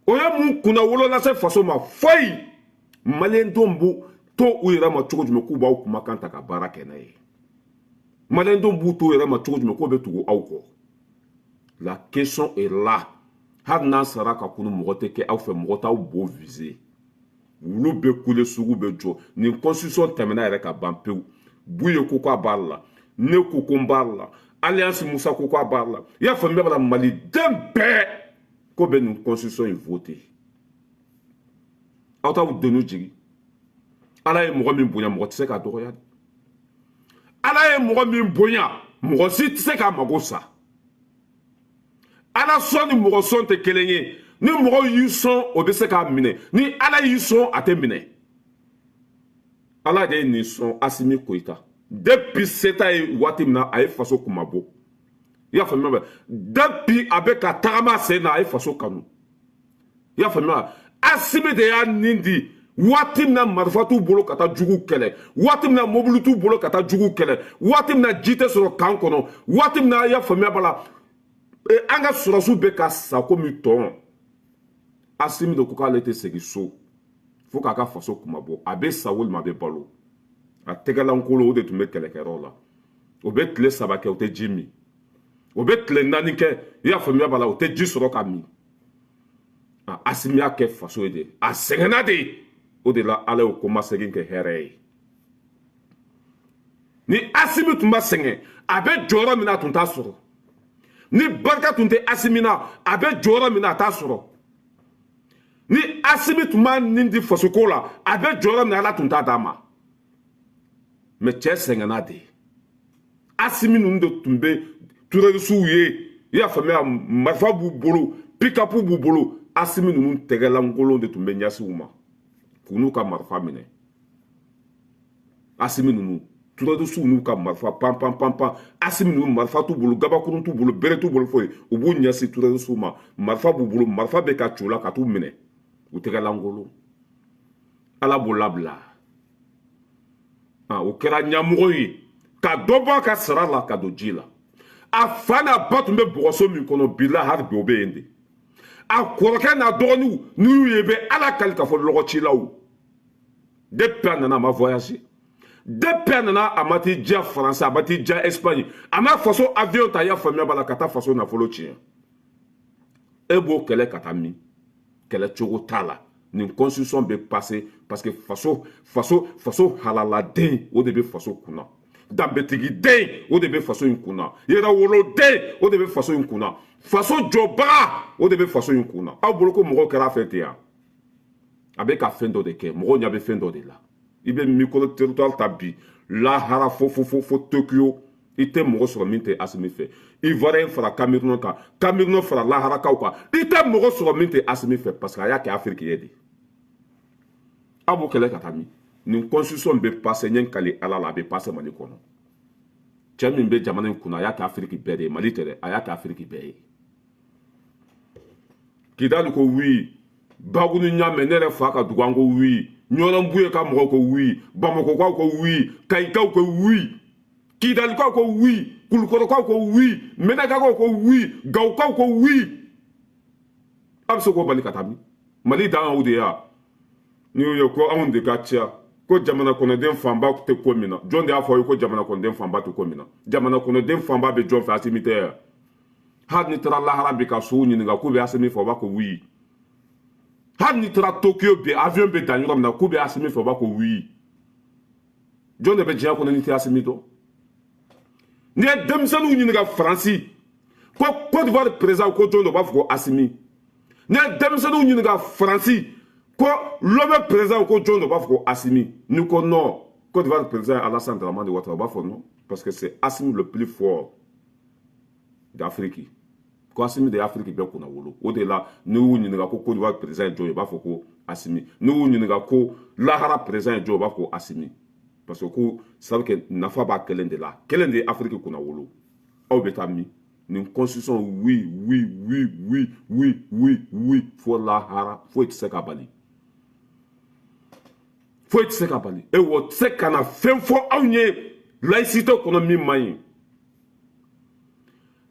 O ye mun kunnawolo lase faso ma? Foyi. Maliyɛndenw b'u to u yɛrɛ ma cogo jumɛn k'u b'aw kumakan ta ka baara kɛ n'a ye? Maliyɛndenw b'u to u yɛrɛ ma cogo jumɛn k'u bɛ tugu aw kɔ? La question est là. Hali n'an sara ka kunu, mɔgɔ tɛ kɛ aw fɛ, mɔgɔ t'aw bo viser. Wulu bɛ kule, sugu bɛ jɔ. Nin constitution tɛmɛna yɛrɛ ka ban pewu. Buye ko k'a b'a la, ne ko ko n b'a la, Alliance Musa ko k'a b'a la. I y'a faamuya b'a la, maliden bɛɛ ko bɛ nin constitution in voter. Aw t'aw denw jigi. Ala ye mɔgɔ min bonya, mɔgɔ tɛ se k'a dɔgɔya. Ala ye mɔgɔ min bonya, mɔgɔ si tɛ se k'a mago sa. Ala sɔn ni mɔgɔ sɔn tɛ kelen ye. Ni mɔgɔ y'i sɔn, o bɛ se k'a minɛ. Ni Ala y'i sɔn, a tɛ minɛ. Ala de ye nin sɔn Asimi Koyita. Depuis seta ye waati min na, a ye faso kuma bɔ. I y'a faamuya bɛ? Depuis a bɛ ka tagama sen na, a ye faso kanu. I y'a faamuya? Asimi de y'a nin di waati min na marifa t'u bolo ka taa jugu kɛlɛ, waati min na mobili t'u bolo ka taa jugu kɛlɛ, waati min na ji tɛ sɔrɔ kan kɔnɔ, waati min na, i y'a faamuya b'a la, an ka sɔrɔsiw bɛ ka sa komi tɔn. Asimi de ko k'ale tɛ segin so fo k'a ka faso kuma bɔ. A bɛ sa walima a bɛ balo. A tɛgɛlankolon, o de tun bɛ kɛlɛkɛyɔrɔ la. O bɛ tile 3 kɛ, o tɛ ji min. O bɛ tile 4 kɛ, i y'a faamuya b'a la, o tɛ ji sɔrɔ ka min. A Asimi y'a kɛ faso ye de, a sɛgɛnna de. O de la Ala y'o kɔmasegin kɛ hɛrɛ ye. Ni Asimi tun ma sɛgɛn, a bɛ jɔyɔrɔ min na, a tun t'a sɔrɔ. Ni barika tun tɛ Asimi na, a bɛ jɔyɔrɔ min na, a t'a sɔrɔ. Ni Asimi tun b'a nin di fasoko la, a bɛ jɔyɔrɔ min na, Ala tun t'a d'a ma. Mais cɛ sɛgɛnna de. Asimi ninnu de tun bɛ terrorisiw ye, i y'a faamuya, marifa b'u bolo, pick-up b'u bolo. Asimi ninnu tɛgɛlankolon de tun bɛ ɲɛsin u ma k'u n'u ka marifa minɛ. Asimi ninnu, terrorisiw n'u ka marifa pan pan pan pan. Asimi ninnu, marifa t'u bolo, gabakurun t'u bolo, bere t'u bolo, foyi. U b'u ɲɛsin terrorisiw ma, marifa b'u bolo, marifa bɛ ka ci u la ka t'u minɛ u tɛgɛlankolon. Ala b'o labila. O kɛra ɲɛmɔgɔ ye ka dɔ bɔ a ka sara la ka don ji la. A fa n'a ba tun bɛ bɔgɔso min kɔnɔ, bila hali bi o bɛ yen de. A kɔrɔkɛ n'a dɔgɔninw, n'u y'u ye, bɛ Ala kali k'a fɔ lɔgɔcilaw. Depuis a nana, a ma voyage. Depuis a nana, a ma t'i diya Faransi, a ma t'i diya Espagne, a ma faso avion ta, i y'a faamuya b'a la, ka taa faso nafolo tiɲɛ. E b'o kɛlɛ ka taa min? Kɛlɛ cogo t'a la. Nin constitution bɛ passer parce que faso faso faso halaladen, o de bɛ faso kunna. Danbetigiden, o de bɛ faso in kunna. Yɛrɛwoloden, o de bɛ faso in kunna. Faso jɔbaga, o de bɛ faso in kunna. Aw bolo ko mɔgɔw kɛra a fɛ ten yan, a bɛ ka fɛn dɔ de kɛ, mɔgɔw ɲɛ bɛ fɛn dɔ de la. I bɛ micro trottoir ta bi lahara fo fo fo fo Tokyo, i tɛ mɔgɔ sɔrɔ min tɛ Asimi fɛ. Ivoirien fara Cameroun kan, Cameroun fara laharakaw kan, i tɛ mɔgɔ sɔrɔ min tɛ Asimi fɛ, parce que a y'a kɛ Afiriki ye de. Aw b'o kɛlɛ ka taa min? Nin constitution bɛ passer, n ye n kali Ala la, a bɛ passer Mali kɔnɔ. Cɛ min bɛ jamana in kunna, a y'a kɛ Afiriki bɛɛ de ye. Mali tɛ dɛ, a y'a kɛ Afiriki bɛɛ ye. Kidali ko oui, Bagunu ɲamɛ, ne yɛrɛ fa ka dugu, an ko oui, Ɲɔrɔnbuye ka mɔgɔw ko oui, Bamakɔkaw ko oui, Kayikaw ko oui, Kidalikaw ko oui, Kulukɔrɔkaw ko oui, Mɛnɛkakaw ko oui, Gawukaw ko oui. A bɛ se k'o bali ka taa min? Mali dan y'o de ye wa? N'i y'o ye ko anw de ka ca, ko jamana kɔnɔden fanba tɛ ko min na, jɔn de y'a fɔ aw ye ko jamana kɔnɔden fanba tɛ ko min na? Jamana kɔnɔden fanba bɛ jɔn fɛ? Asimi tɛ yan. Hali n'i taara lahara bi ka sow ɲininka k'u bɛ Asimi fɛ, u b'a ko oui. Hali n'i taara Tokyo bi, avion bɛ dan yɔrɔ min na, k'u bɛ Asimi fɛ, u b'a ko oui. Jɔn de bɛ diɲɛ kɔnɔ n'i tɛ Asimi dɔn? N'i ye denmisɛnninw ɲininka Faransi ko Côte d'Ivoire président ko jɔn don, u b'a fɔ ko Asimi. N'i ye denmisɛnninw ɲininka Faransi ko Lomé président ko jɔn don, u b'a fɔ ko Asimi. N'i ko non, Côte d'Ivoire président ye Alassane Dramane Ouattara, u b'a fɔ non, parce que c'est Asimi le plus fort d'Afrique, ko Asimi de ye Afiriki bɛɛ kunna wolo. O de la, n'i y'u ɲininka ko Côte d'Ivoire président ye jɔn ye, u b'a fɔ ko Asimi. N'i y'u ɲininka ko lahara président ye jɔn ye, u b'a fɔ ko Asimi, parce que ko sabu kɛ nafa b'a kelen de la, kelen de ye Afiriki kunna wolo. Aw bɛ taa min? Nin constitution, oui, oui, oui, oui, oui, oui, oui, fo lahara. Foyi tɛ se ka bali, foyi tɛ se ka bali. E o tɛ se ka na fɛn fɔ anw ye laïcité kɔnɔ min man ɲi.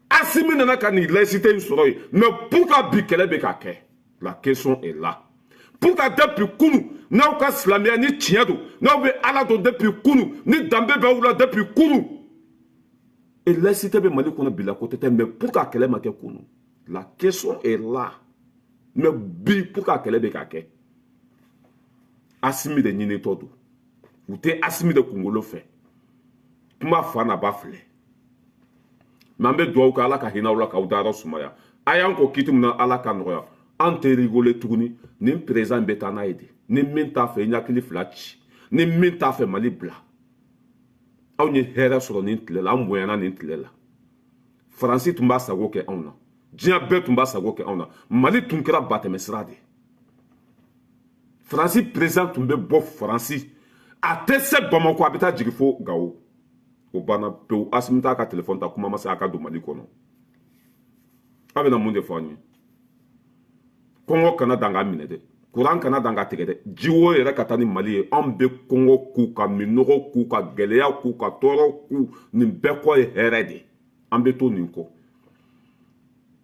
Asimi nana ka nin laïcité in sɔrɔ yen, mais pourquoi bi kɛlɛ bɛ ka kɛ? La question est là. Pourquoi depuis kunu, n'aw ka silamɛya ni tiɲɛ don, n'aw bɛ Ala dɔn depuis kunu, ni danbe b'aw la depuis kunu, et laïcité bɛ Mali kɔnɔ bi la, ko tɛ, mais pourquoi kɛlɛ ma kɛ kunu? La question est là. Mais bi, pourquoi kɛlɛ bɛ ka kɛ? Asimi de ɲinitɔ don, u tɛ Asimi de kunkolo fɛ. Kuma fa n'a ba filɛ, mais an bɛ dugawu kɛ, Ala ka hinɛ aw la k'aw dayɔrɔ sumaya. A y'an ko kiti min na, Ala ka nɔgɔya. An tɛ rigole tuguni. Nin président bɛ taa n'a ye de. Ni min t'a fɛ, i ɲakili fila ci. Ni min t'a fɛ, Mali bila. Anw ye hɛrɛ sɔrɔ nin tile la, an bonyana nin tile la. Faransi tun b'a sago kɛ anw na, diɲɛ bɛɛ tun b'a sago kɛ anw na. Mali tun kɛra batɛmɛsira de. Faransi président tun bɛ bɔ Faransi, a tɛ se Bamakɔ, a bɛ taa jigin fo Gawo. O banna pewu. Asimi t'a ka telefɔni ta, kuma ma se a ka don Mali kɔnɔ. A bɛna mun de fɔ an ye? Kɔngɔ kana dan k'a minɛ dɛ, kuran kana dan ka tigɛ dɛ, jiwo yɛrɛ ka taa ni Mali ye. Anw bɛ kɔngɔ k'u ka, minɔgɔ k'u ka, gɛlɛya k'u ka, tɔɔrɔ k'u, nin bɛɛ kɔ ye hɛrɛ de. An bɛ to nin kɔ.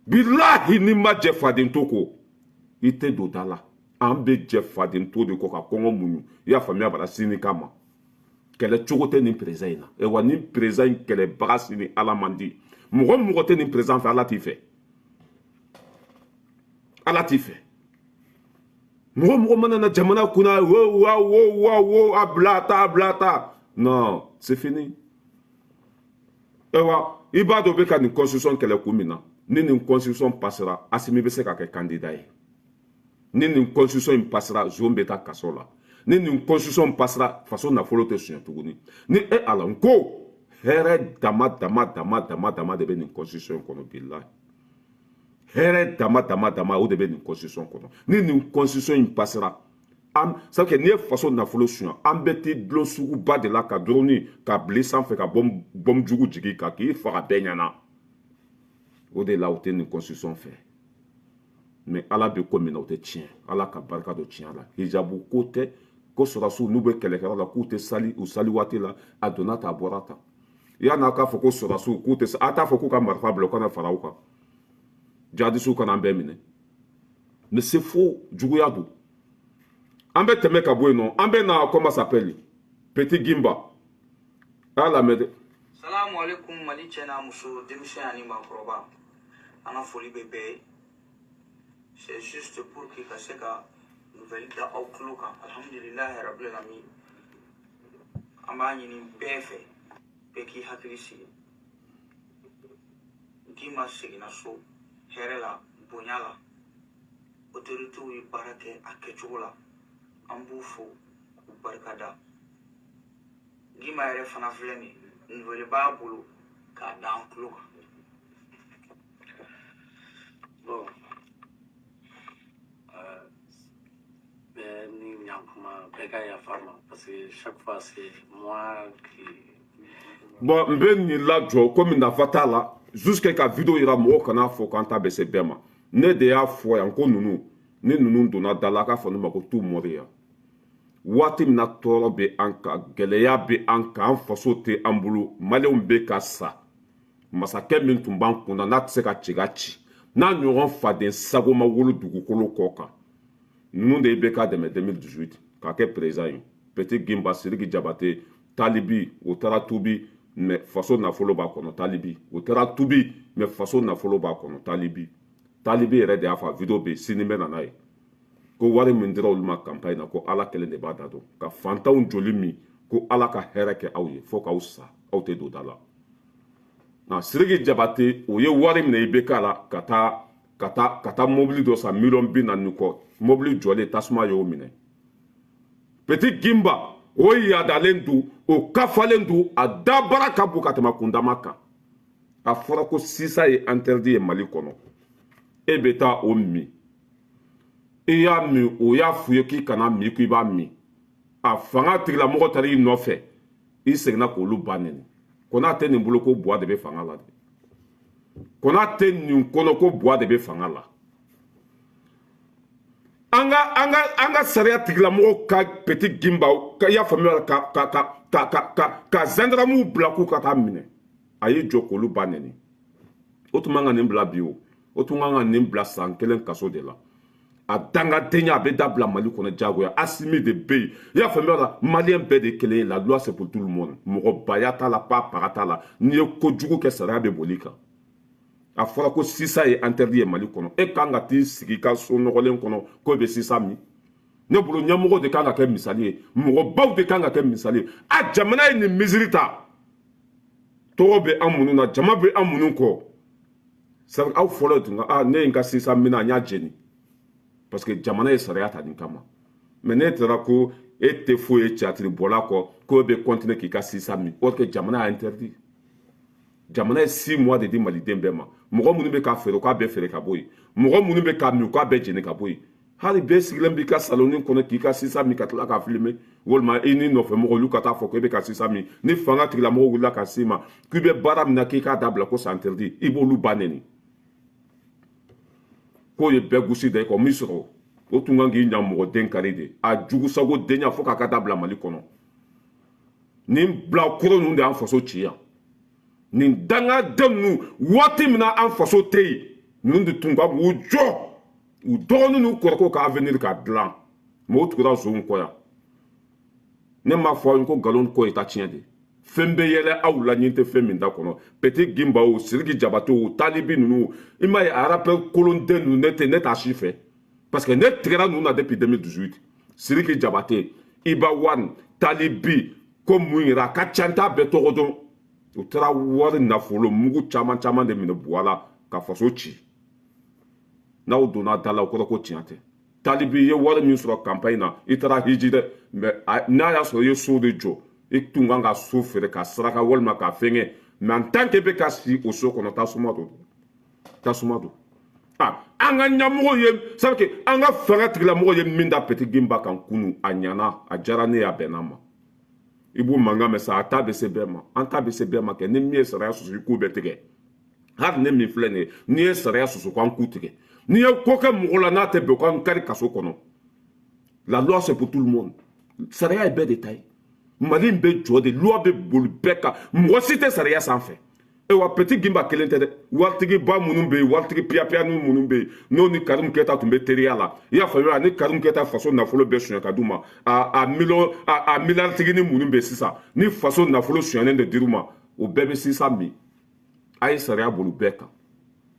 Bilahi, n'i ma jɛ faden to kɔ, i tɛ don da la. An bɛ jɛ faden to de kɔ ka kɔngɔ muɲu. I y'a faamuya? Bara sini kama, kɛlɛ cogo tɛ nin président in na. Wa nin président in kɛlɛbaga, sini Ala man di. Mɔgɔ mɔgɔ tɛ nin président fɛ, Ala t'i fɛ, Ala t'i fɛ. Mɔgɔ mɔgɔ mana na jamana kunna, wo wa wo wa wo, a bila ta, a bila ta, non, c'est fini. Ayiwa, i b'a dɔn, bɛ ka nin constitution kɛlɛ kun min na, ni nin constitution passera, Asimi bɛ se ka kɛ candidat ye. Ni nin constitution in passera, zon bɛ taa kaso la. Ni nin constitution passera, faso nafolo tɛ suɲɛ tuguni. Ni e ala n ko hɛrɛ dama dama dama dama dama de bɛ nin constitution kɔnɔ. Bilahi, hɛrɛ dama dama dama, o de bɛ nin constitution kɔnɔ. Ni nin constitution in passera, an c'est que n'i ye faso nafolo suɲɛ, an bɛ t'i dulon suguba de la ka drone ka bila sanfɛ ka bɔm jugu jigin ka k'i faga bɛɛ ɲɛna. O de la, u tɛ nin constitution fɛ. Mais Ala bɛ ko min na, o tɛ tiɲɛ. Ala ka barika don tiɲɛ la. Hijabu ko tɛ ko sɔrɔsiw n'u bɛ kɛlɛkɛyɔrɔ la, k'u tɛ sali u sali waati la. A donna tan, a bɔra tan. Yan'a k'a fɔ ko sɔrɔsiw k'u tɛ, a t'a fɔ k'u ka marifa bila, u kana fara u kan, jihadisiw kana an bɛɛ minɛ. Mais c'est faux, juguya don. An bɛ tɛmɛ ka bɔ yen nɔ, an bɛ na, comment s'appelle, Petit Gimba, a y'a lamɛn dɛ. Salamu alaikum, Mali cɛ n'a muso, denmisɛn ani maakɔrɔba, an ka foli bɛ bɛɛ ye. C'est juste pour que ka se ka nouvelle da aw tulo kan. Alhamdulilahi rabbil alamin. An b'a ɲini bɛɛ fɛ, bɛɛ k'i hakili sigi. Gima seginna so hɛrɛ la, bonya la. Autorités ye baara kɛ a kɛcogo la, an b'u fo k'u barikada. Gima yɛrɛ fana filɛ nin ye, nouvelle b'a bolo k'a da an tulo kan. Bon, bɛɛ ni ɲankuma, bɛɛ ka yafa ma, parce que chaque fois c'est moi qui Bon, n bɛ nin lajɔ komi nafa t'a la, jusque ka vidéo yira mɔgɔw kana fɔ k'an ta bɛ se bɛɛ ma. Ne de y'a fɔ yan ko ninnu ni ninnu donna da la, a k'a fɔ ne ma ko tu mɔriya. Waati min na tɔɔrɔ bɛ an kan, gɛlɛya bɛ an kan, an faso tɛ an bolo, maliyɛnw bɛ ka sa, masakɛ min tun b'an kunna n'a tɛ se ka ci ka ci, n'a ɲɔgɔn faden sago ma wolo dugukolo kɔ kan, ninnu de bɛ ka dɛmɛ 2018 k'a kɛ président ye. Petit Gimba, Sidiki Jabate, Talibi, o taara tubi, mais faso nafolo b'a kɔnɔ. Talibi, o taara tubi, mais faso nafolo b'a kɔnɔ. Talibi, Talibi yɛrɛ de y'a fɔ, a vidéo bɛ yen, sini bɛ na n'a ye, ko wari min dira olu ma campagne na, ko Ala kelen de b'a da dɔn. Ka fantanw joli min, ko Ala ka hɛrɛ kɛ aw ye fo k'aw sa, aw tɛ don da la. Nka Sidiki Jabate, o ye wari minɛ IBK la ka taa mobili dɔ san miliyɔn 40 kɔ. Mobili jɔlen, tasuma y'o minɛ. Petit Gimba, o yadalen don, o kafalen don, a dabara ka bon ka tɛmɛ kundama kan. A fɔra ko sisa ye interdit ye Mali kɔnɔ, e bɛ taa o min. I y'a min, o y'a f'u ye k'i kana min, k'i b'a min. A fanga tigilamɔgɔ taara i nɔfɛ, i seginna k'olu ba nɛni. Ko n'a tɛ nin bolo, ko buwa de bɛ fanga la dɛ. Ko n'a tɛ nin kɔnɔ, ko buwa de bɛ fanga la. An ka sariya tigilamɔgɔw ka Petit Gimba ka, i y'a faamuya, ka gendarmew bila k'u ka taa minɛ, a y'i jɔ k'olu ba nɛni. O tun man ka nin bila bi, o tun kan ka nin bila san 1 kaso de la. A dangadenya, a bɛ dabila Mali kɔnɔ diyagoya. Asimi de bɛ yen, i y'a faamuya la. Maliyɛn bɛɛ de ye kelen ye. La loi, c'est pour tout le monde. Mɔgɔbaya t'a la, pa paga t'a la. N'i ye kojugu kɛ, sariya bɛ boli kan. A fɔra ko sisa ye interdit ye Mali kɔnɔ, e kan ka t'i sigi i ka so nɔgɔlen kɔnɔ k'o bɛ sisa min. Ne bolo, ɲɛmɔgɔ de kan ka kɛ misali ye, mɔgɔbaw de kan ka kɛ misali ye. A jamana ye nin misiri ta, tɔgɔ bɛ an minnu na, jama bɛ an minnu kɔ. Aw fɔlɔ tun ka, ne ye n ka sisa minɛ, n y'a jeni, parce que jamana ye sariya ta nin kama. Mais ne taara ko e tɛ foyi ye théâtre bɔla kɔ, k'o bɛ continuer k'i ka sisa min, or que jamana y'a interdit. Jamana ye 6 mois de di maliden bɛɛ ma. Mɔgɔ minnu bɛ k'a feere, u k'a bɛɛ feere ka bɔ yen. Mɔgɔ minnu bɛ k'a min, u k'a bɛɛ jeni ka bɔ yen. Hali bɛɛ sigilen b'i ka salon kɔnɔ k'i ka sisa min, ka tila k'a filmer, walima i ni nɔfɛ mɔgɔ, olu ka taa fɔ k'e bɛ ka sisa min. Ni fanga tigilamɔgɔw wulila ka s'i ma k'i bɛ baara min na, k'i k'a dabila, ko c'est interdit, i b'olu ba nɛni k'o ye bɛɛ gosi da i kɔ min sɔrɔ. O tun kan k'i ɲa mɔgɔ den kari de, a jugu sago denya fo k'a ka dabila Mali kɔnɔ. Nin bilakoro ninnu de y'an faso ci yan. Nin dangaden ninnu, waati min na an faso tɛ yen, ninnu de tun ka k'u jɔ u dɔgɔnin n'u kɔrɔkɛw ka avenir k'a dilan. Mais o tugura zonw kɔ yan. Ne m'a fɔ aw ye ko nkalon kɔ ye ta tiɲɛ de. Fɛn bɛ yɛlɛ aw la, ɲin tɛ fɛn min da kɔnɔ. Petit Gimba o, Sidiki Jabate o, Talibi ninnu, i m'a ye, a rappeur kolonden ninnu, ne tɛ, ne t'a si fɛ, parce que ne tigɛra ninnu na depuis 2018. Sidiki Jabate, Iba One, Talibi, ko mun yɛrɛ a ka ca, n t'a bɛɛ tɔgɔ dɔn. U taara wari nafolo mugu caman caman de minɛ buwa la ka faso ci. N'aw donna da la, o kɔrɔ ko tiɲɛ tɛ. Talibi ye wari min sɔrɔ campagne na, i taara hiji dɛ. Mais n'a y'a sɔrɔ i ye so de jɔ, i tun kan ka so feere ka saraka walima ka fɛnkɛ. Mais en tant que bɛ ka si o so kɔnɔ, tasuma don, tasuma don. Ah, an ka ɲɛmɔgɔ ye sabu que an ka fanga tigilamɔgɔ ye min da Petit Gimba kan kunu, a ɲana, a diyara ne ye, a bɛnna ma. I b'o mankan mɛn sa, a ta bɛ se bɛɛ ma, an ta bɛ se bɛɛ ma kɛ. Ni min ye sariya sɔsɔ, i k'o bɛɛ tigɛ. Hali ne min filɛ nin ye, n'i ye sariya sɔsɔ, k'an k'u tigɛ. N'i ye ko kɛ mɔgɔ la n'a tɛ bɛn, k'an kari kaso kɔnɔ. La loi, c'est pour tout le monde. Sariya ye bɛɛ de ta ye. Mali in bɛ jɔ de, loi bɛ boli bɛɛ kan, mɔgɔ si tɛ sariya sanfɛ. Ayiwa, Petit Gimba kelen tɛ dɛ. Waritigiba minnu bɛ yen, waritigi piyapiya minnu bɛ yen, n'o ni Karimu Keyita tun bɛ teriya la, i y'a faamuya, ni Karimu Keyita faso nafolo bɛɛ suɲɛ ka d'u ma, a miliyɔn, a miliyaritiginin minnu bɛ sisan, ni faso nafolo suɲɛnen de dir'u ma, o bɛɛ bɛ sisan min. A ye sariya boli bɛɛ kan.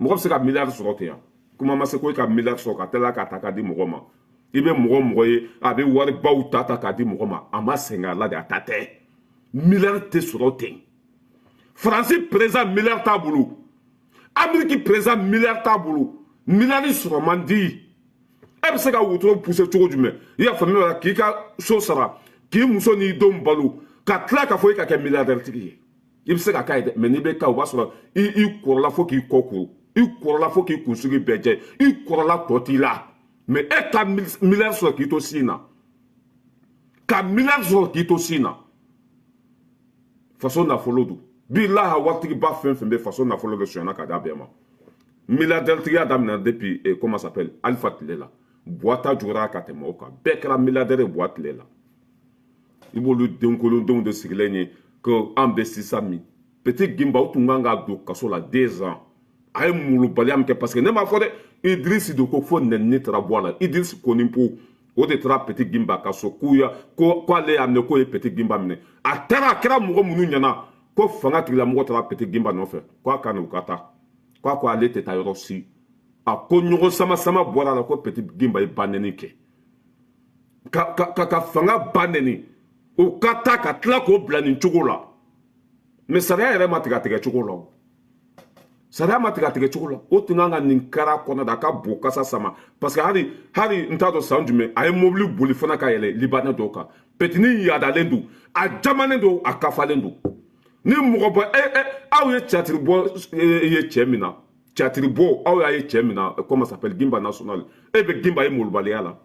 Mɔgɔ bɛ se ka miliyari sɔrɔ ten yan? Kuma ma se ko i ka miliyari sɔrɔ ka teliya k'a ta k'a di mɔgɔ ma. I bɛ mɔgɔ ye, a bɛ waribaw ta ta k'a di mɔgɔ ma, a ma sɛgɛn a la de, a ta tɛ. Miliyari tɛ sɔrɔ ten. Faransi président, miliyari t'a bolo. Ameriki président, miliyari t'a bolo. Miliyari sɔrɔ man di. E bɛ se ka wotoro pousser cogo jumɛn, i y'a faamuya, k'i ka so sara, k'i muso n'i denw balo, ka tila k'a fɔ e ka kɛ milliardaire tigi ye? I bɛ se ka k'a ye dɛ, mais n'i bɛ ka, o b'a sɔrɔ i kɔrɔla fo k'i kɔ kuru, i kɔrɔla fo k'i kunsigi bɛɛ jɛ, i kɔrɔla tɔ t'i la. Mais e ka miliyari sɔrɔ k'i to sin na, ka miliyari sɔrɔ k'i to sin na, faso nafolo don. Bilaha, waritigiba fɛn fɛn bɛ, faso nafolo bɛ sonyana ka d'a bɛɛ ma. Milliardaire tigiya daminɛ depuis comment s'appelle, Alpha tile la. Buwa ta juguyara ka tɛmɛ o kan. Bɛɛ kɛra milliardaire ye Buwa tile la. I b'olu denkolondenw de sigilen ye ko an bɛ sisan min. Petit Gimba, o tun kan ka don kaso la 2 ans. A ye molobaliya min kɛ, parce que ne m'a fɔ dɛ, Idrisi de ko fo nɛnini taara bɔ a la. Idrisi Konipo, o de taara Petit Gimba ka so k'u ya ko k'ale y'a minɛ, k'o ye Petit Gimba minɛ. A taara, a kɛra mɔgɔ minnu ɲɛna ko fanga tigilamɔgɔ taara Petit Gimba nɔfɛ k'a ka n'u ka taa, k'a ko ale tɛ taa yɔrɔ si. A ko ɲɔgɔn sama sama bɔra a la ko Petit Gimba ye ba nɛni kɛ ka fanga ba nɛni, o ka taa ka tila k'o bila nin cogo la. Mais sariya yɛrɛ ma tigɛ a tigɛ cogo la. O Sariya ma tigɛ a tigɛ cogo la. O tun kan ka nin kara kɔnɔ da, a ka bo kasa sama, parce que hali n t'a dɔn san jumɛn, a ye mobili boli fana ka yɛlɛ libanɛ dɔw kan. Petini yadalen don, a jamanen don, a kafalen don. Ni mɔgɔ bɔ ɛ ɛ aw ye théâtre bɔ ye cɛ min na, théâtre bɔ aw y'a ye cɛ min na, comment s'appelle, Gimba national, e bɛ Gimba ye molobaliya la.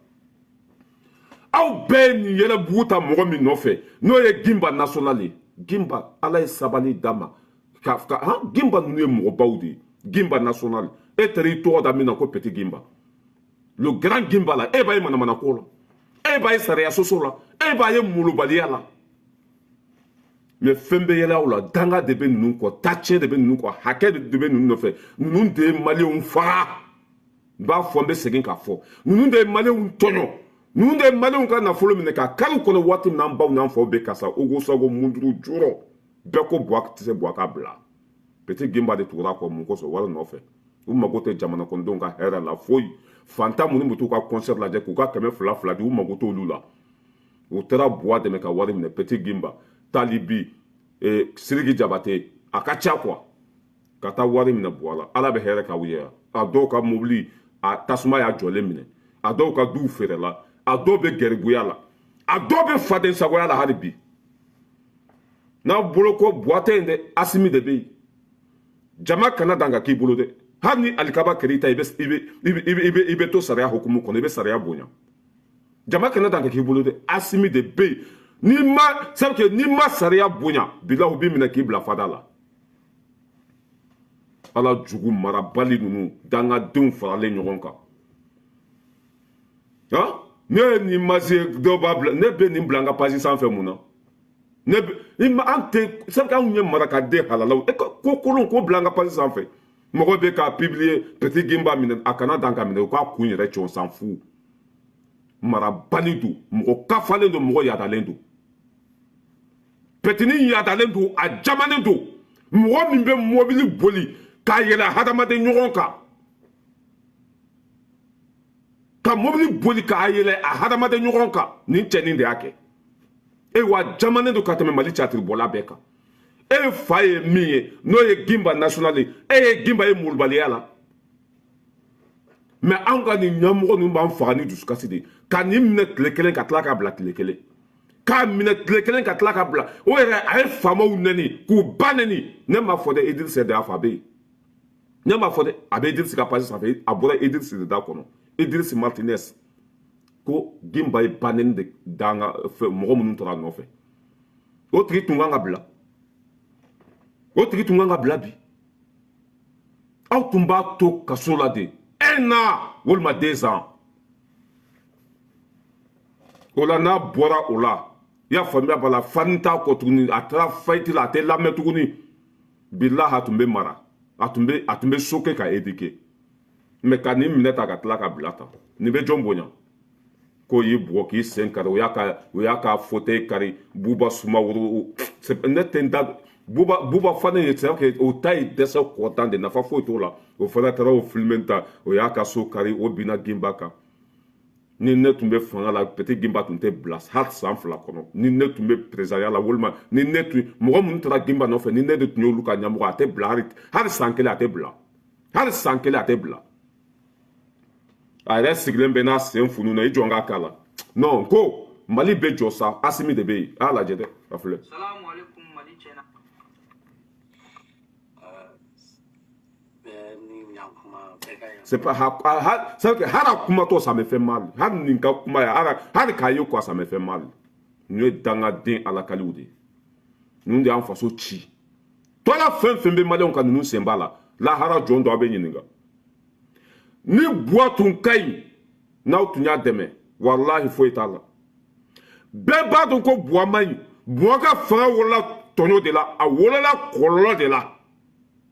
Aw bɛɛ ye nin yɛlɛ bugu ta mɔgɔ min nɔfɛ, n'o ye Gimba national ye. Gimba, Ala ye sabali d'a ma ka han. Gimba ninnu ye mɔgɔbaw de ye. Gimba national, e taara i tɔgɔ da min na ko Petit Gimba, le grand Gimba la, e b'a ye manamana ko la, e b'a ye sariya sɔsɔ la, e b'a ye molobaliya la. Mais fɛn bɛ yɛlɛ aw la, danga de bɛ ninnu kɔ, tacɛ de bɛ ninnu kɔ, hakɛ de bɛ ninnu nɔfɛ. Ninnu de ye maliyɛnw faga. N b'a fɔ, n bɛ segin k'a fɔ, ninnu de ye maliyɛnw tɔɲɔ, ninnu de ye maliyɛnw ka nafolo minɛ ka kari kɔnɔ. Waati min n'an baw n'an faw bɛ kasa ogosago munduru jɔrɔ, bɛɛ ko Buwa tɛ se, Buwa ka bila. Petit Gimba de tugura kɔ. Mun kosɔn? Wari nɔfɛ. U mago tɛ jamana kɔnɔdenw ka hɛrɛ la foyi. Fantan minnu bɛ t'u ka concert lajɛ k'u ka 200 2 di, u mago t'olu la. U taara Buwa dɛmɛ ka wari minɛ. Petit Gimba, Talibi, Siriki Jabate, a ka ca quoi, ka taa wari minɛ Buwa la. Ala bɛ hɛrɛ k'aw ye. A dɔw ka mobili, a tasuma y'a jɔlen minɛ. A dɔw ka duw feerela. A dɔw bɛ gɛribuya la, a dɔw bɛ faden sagoya la hali bi. N'a bolo ko Buwa tɛ yen dɛ, Asimi de bɛ yen. Jama kana dan ka k'i bolo dɛ. Hali ni alikaba kɛra i ta, i bɛ to sariya hukumu kɔnɔ, i bɛ sariya bonya. Jama kana dan ka k'i bolo dɛ, Asimi de bɛ yen. N'i ma, c'est que n'i ma sariya bonya, bilahi, u b'i minɛ k'i bila fada la. Ala jugu marabali ninnu, dangadenw faralen ɲɔgɔn kan. Han, ne ye nin masi ye, dɔw b'a bila, ne bɛ nin bila n ka page sanfɛ. Mun na ne bɛ ni ma an tɛ? C'est que anw ye marakaden halalaw e ko kolon ko bila an ka page sanfɛ. Mɔgɔ bɛ k'a publier, Petit Gimba minɛ, a kana dan ka minɛ, u k'a kun yɛrɛ cɛ, o s'en fout. Marabali don, mɔgɔ kafalen don, mɔgɔ yadalen don. Petini yadalen don, a jamanen don. Mɔgɔ min bɛ mobili boli k'a yɛlɛ hadamaden ɲɔgɔn kan, ka mobili boli k'a yɛlɛ a hadamaden ɲɔgɔn kan, nin cɛnin de y'a kɛ. E wa jamanen don ka tɛmɛ Mali catiribɔla bɛɛ kan. E fa ye min ye, n'o ye Gimba national ye, e ye Gimba ye molobaliya la. Mais anw ka nin ɲɛmɔgɔ ninnu b'an faga ni dusukasi de ye. Ka nin minɛ tile kelen, ka tila k'a bila tile kelen, k'a minɛ tile kelen, ka tila ka bila. O yɛrɛ, a ye faamaw nɛni k'u ba nɛni. Ne m'a fɔ dɛ, Idrissa de y'a fɔ. A bɛ yen, ne m'a fɔ dɛ, a bɛ Idrissa ka page sanfɛ, a bɔra Idrissa de da kɔnɔ. Idriss Martinez ko Gimba ye ba nɛni de da an ka mɔgɔ minnu tora a nɔfɛ. O tigi tun kan ka bila, o tigi tun kan ka bila bi. Aw tun b'a to kaso la de un an walima 2 ans. O la, n'a bɔra o la, i y'a faamuya b'a la, fani t'a kɔ tuguni, a taara fayiti la, a tɛ lamɛn tuguni. Bilahi, a tun bɛ mara, a tun bɛ soke ka éduquer. Mais ka nin minɛ ta ka tila ka bila tan, nin bɛ jɔn bonya? K'o y'i bugɔ k'i sen kari, o y'a ka fauteuil kari. Buba Sumaworo, ne tɛ n da Buba fana ye. C'est que o ta ye dɛsɛ kɔtan de, nafa foyi t'o la. O fana taara o filmer ta, o y'a ka so kari, o binna Gimba kan. Ni ne tun bɛ fanga la, Petit Gimba tun tɛ bila hali san 2 kɔnɔ. Ni ne tun bɛ présidentya la, walima ni ne tun mɔgɔ minnu taara Gimba nɔfɛ, ni ne de tun y'olu ka ɲɛmɔgɔ, a tɛ bila hali san kelen, a tɛ bila hali san kelen, a tɛ bila. A yɛrɛ sigilen bɛ n'a sen funu na, i jɔ n k'a k'a la. Non, ko Mali bɛ jɔ sa, Asimi de bɛ yen, a y'a lajɛ dɛ, a filɛ. Salamu alaikum, Mali cɛna. Bɛɛ ni ɲankuma, bɛɛ ka C'est pas ha ha, c'est que hali a kumatɔ, ça me fait mal. Hali nin ka kuma ye, hali k'a ye quoi, ça me fait mal. Ninnu ye dangaden alakaliw de ye. Ninnu de y'an faso ci. Tɔla fɛn fɛn bɛ maliyɛnw kan, ninnu sen b'a la. Lahara jɔn dɔ a bɛ ɲininka. Ni Buwa tun ka ɲi, n'aw tun y'a dɛmɛ, walahi, foyi t'a la. Bɛɛ b'a dɔn ko Buwa man ɲi. Buwa ka fanga wolola tɔɲɔ de la, a wolola kɔlɔlɔ de la.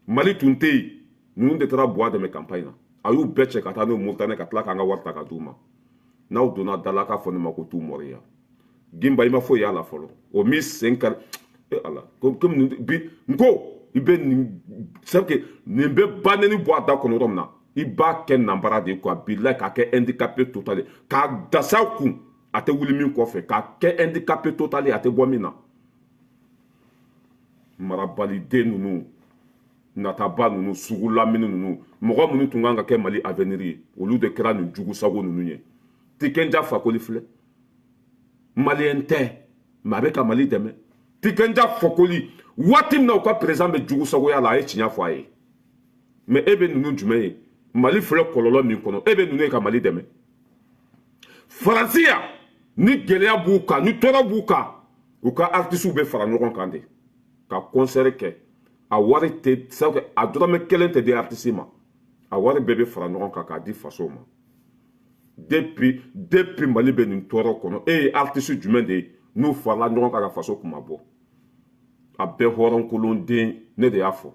Mali tun tɛ yen. Ninnu de taara Buwa dɛmɛ campagne na. A y'u bɛɛ cɛ ka taa n'o Mauritanie, ka tila k'an ka wari ta ka d'u ma. N'aw donna da la, k'a fɔ ne ma ko t'u mɔriya. Gimba, i ma foyi y'a la fɔlɔ. O min sen kari, e Ala, komi nin bi n ko i bɛ nin, c'est que nin bɛ ba nɛni bɔ a da kɔnɔ yɔrɔ min na, i b'a kɛ nanbara de ye quoi. Bilahi, k'a kɛ handicapé total ye, k'a dasa kun, a tɛ wuli min kɔfɛ, k'a kɛ handicapé total ye, a tɛ bɔ min na. Marabaliden ninnu. Nataba ninnu, sugu lamini ninnu, mɔgɔ minnu tun kan ka kɛ Mali avenir ye, olu de kɛra nin jugu sago ninnu ye. Tikenja Fakoli filɛ, maliyɛn tɛ, mais a bɛ ka Mali dɛmɛ. Tikenja Fakoli, waati min na u ka président bɛ jugu sagoya la, a ye tiɲɛ fɔ a ye. Mais e bɛ ninnu jumɛn ye? Mali filɛ kɔlɔlɔ min kɔnɔ, e bɛ ninnu ye ka Mali dɛmɛ. Faransi yan, ni gɛlɛya b'u kan, ni tɔɔrɔ b'u kan, u ka artisiw bɛ fara ɲɔgɔn kan de ka concert kɛ. A wari tɛ sabu a dɔrɔmɛ kelen tɛ di artiste ma, a wari bɛɛ bɛ fara ɲɔgɔn kan k'a di faso ma. Depuis Mali bɛ nin tɔɔrɔ kɔnɔ, e ye artiste jumɛn de ye n'u farala ɲɔgɔn kan ka faso kuma bɔ? A bɛɛ hɔrɔnkolonden, ne de y'a fɔ,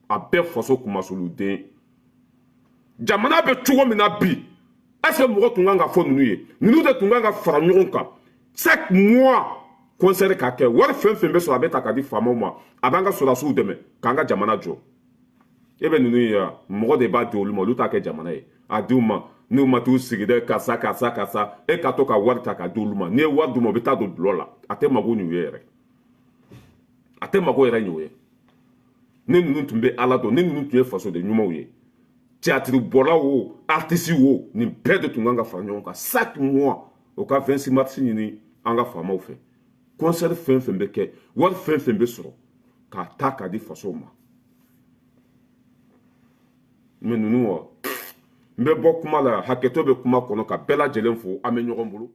a bɛɛ faso kumasoluden. Jamana bɛ cogo min na bi, est ce que mɔgɔ tun kan ka fɔ ninnu ye? Ninnu de tun kan ka fara ɲɔgɔn kan chaque mois, concert ka kɛ, wari fɛn fɛn bɛ sɔrɔ, a bɛ ta ka di faamaw ma, a b'an ka sɔrɔdasiw dɛmɛ k'an ka jamana jɔ. E bɛ ninnu ye wa? Mɔgɔ de b'a di olu ma, olu t'a kɛ jamana ye. A di u ma, n'u ma t'u sigi dɛ, karisa, karisa, karisa, e ka to ka wari ta ka di olu ma. N'i ye wari d'u ma, u bɛ taa don dulɔ la. A tɛ mago ɲ'u ye yɛrɛ, a tɛ mago yɛrɛ ɲ'u ye. Ni ninnu tun bɛ Ala dɔn, ni ninnu tun ye fasoden ɲumanw ye, théâtre bɔla o, artiste o, nin bɛɛ de tun kan ka fara ɲɔgɔn kan chaque mois, o ka 26 mars ɲini an ka faamaw fɛ, concert fɛn fɛn bɛ kɛ, wari fɛn fɛn bɛ sɔrɔ, k'a ta k'a di fasow ma. Mais ninnu wa, n bɛ bɔ kuma la, hakɛto bɛ kuma kɔnɔ, ka bɛɛ lajɛlen fo. An bɛ ɲɔgɔn bolo.